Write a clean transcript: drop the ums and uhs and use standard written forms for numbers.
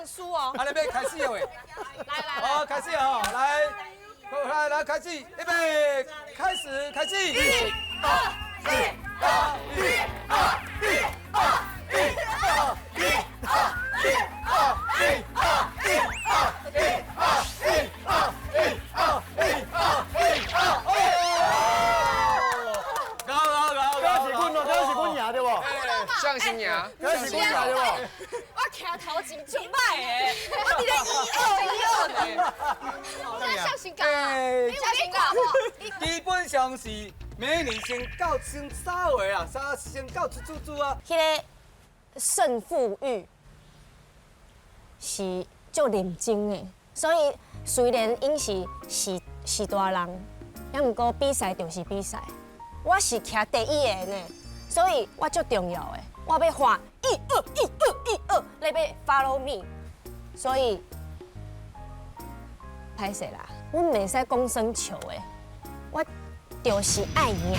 能輸哦。啊，你欲開始了未？來來來，好，開始哦，來，來來開始，預備，開始，開始。一、二、一、二、一、二、一、二、一、二、一、二、一、二、一、二、一、二、一、二、一、二、一、二、一、二、一、二，哦！高高高，剛是阮咯，剛是阮贏對無？相信贏。剛是阮贏對無？我徛頭前足歹的，我佇咧一二一二呢。這相信講啊，你相信講無？基本上是美女先到先走的啦，先先到出出出啊。彼个勝負欲是足認真的，所以雖然𪜶是是是大人，也毋過比賽就是比賽，我是徛第一个呢，所以我足重要的，我欲喊一二一二一二，你欲 follow me，所以歹勢啦，阮袂使講耍笑的，我就是愛贏。